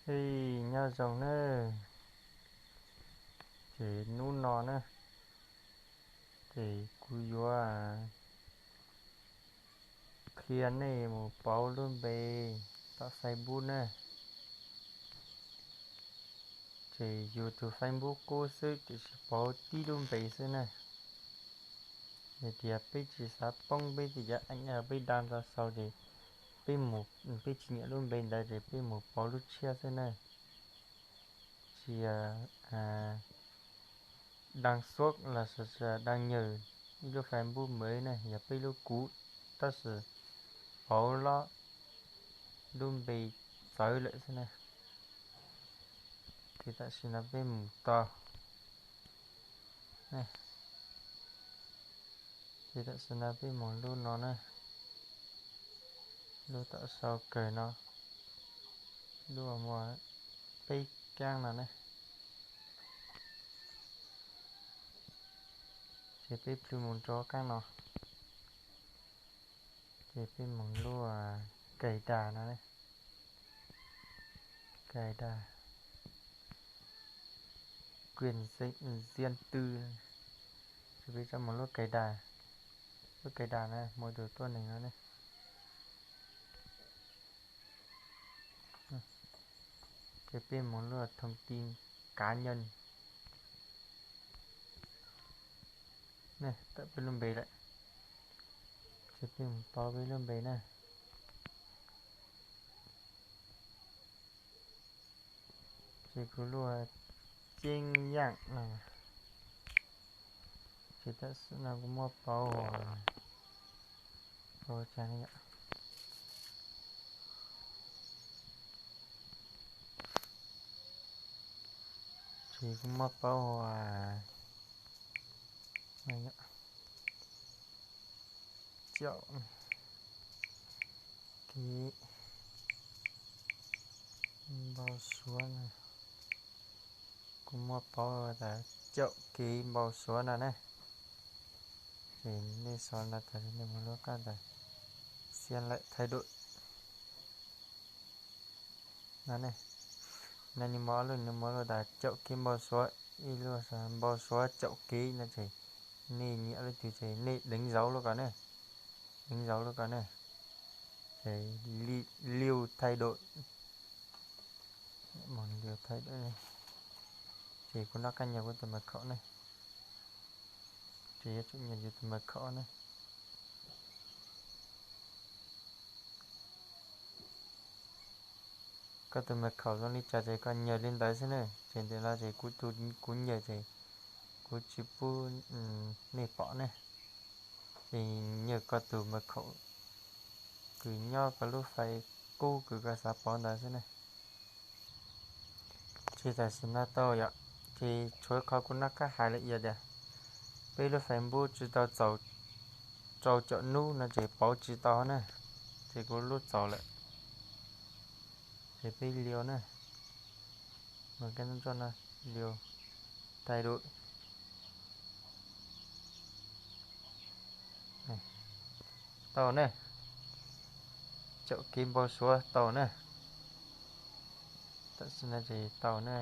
Ej, nyob zoo nawb. Ces hnub no na, ces kuv yuav qhia nej mus pauv lub npe tom Facebook na. Ces yus tus Facebook qub xwb tiam sis pauv tib lub npe xwb na. Yog tias peb tsis xav poob peb tej cov eev, peb da tau sau ces peb mus, peb tsis nyiam lub npe ntawd ces peb mus pauv lub tshiab xwb na. Tsis yog da xuab los sis da nyawm ib lub Facebook mới na, yog peb lub cũ, tab sis pauv lub npe txawv lawm xwb na. Ces tam sim no peb mus tau, ces tam sim no peb mus lub no na, lub tom sau kawg no, lub uas muaj peb kab no na. Ces peb plhws mus rau qab no, ces peb mus lub cài đặt no ne, cài đặt quyền riêng tư. Ces peb tso mus lub cài đặt, lub cài đặt na, muaj tus tuaj neeg no ne. Ces peb mus lub thông tin cá nhân. Nej tawm peb lub npe lawm, ces peb mus pauv peb lub npe na. Ces kuv lub Ceeb Yaam no, ces tam sim no kuv muab pauv, pauv tsa ne yom. Ces kuv muab pauv ua caum kev npau suav no. Kuv muab pauv tas caum kev npau suav no ne. Ces nej sau no tas nej mus lub qab tas xiab lawm thaij dum no ne. No nws muaj ob lub, nws muaj lub tas caum kev npau suav, ib lub npau suav caum kev no ces nej nyiam lub twg ces nej deev zauv lub ko ne, deev zauv lub ko ne. Ces liu thaij dum, liu thaij dum, ces kuv noj qab nyias kuv tus mật khẩu ne, ces yuav tsum nyias yus tus mật khẩu ne. Koj tus mật khẩu zoo li cas ces koj nyias li ntawd xwb ne. Ces ntawm no ces kuv tus kuv nyias ces kuv tsis pub nej pom ne. Ces nyias koj tus mật khẩu kws nyob koj lub fais qub kws koj xav pauv ntawd xwb ne. Ces tam sim no tau yom, ces tshuav qhov kuv noj qab hais lawm yog tias peb lub Facebook tsis tau txaus rau caum nub no ces pauv tsis tau na. Ces kuv lub txaus lawm, ces peb liu na, mus kab ntoj no, liu thaij dum. Tau ne, caum kev npau suav tau ne. Tam sim no ces tau ne.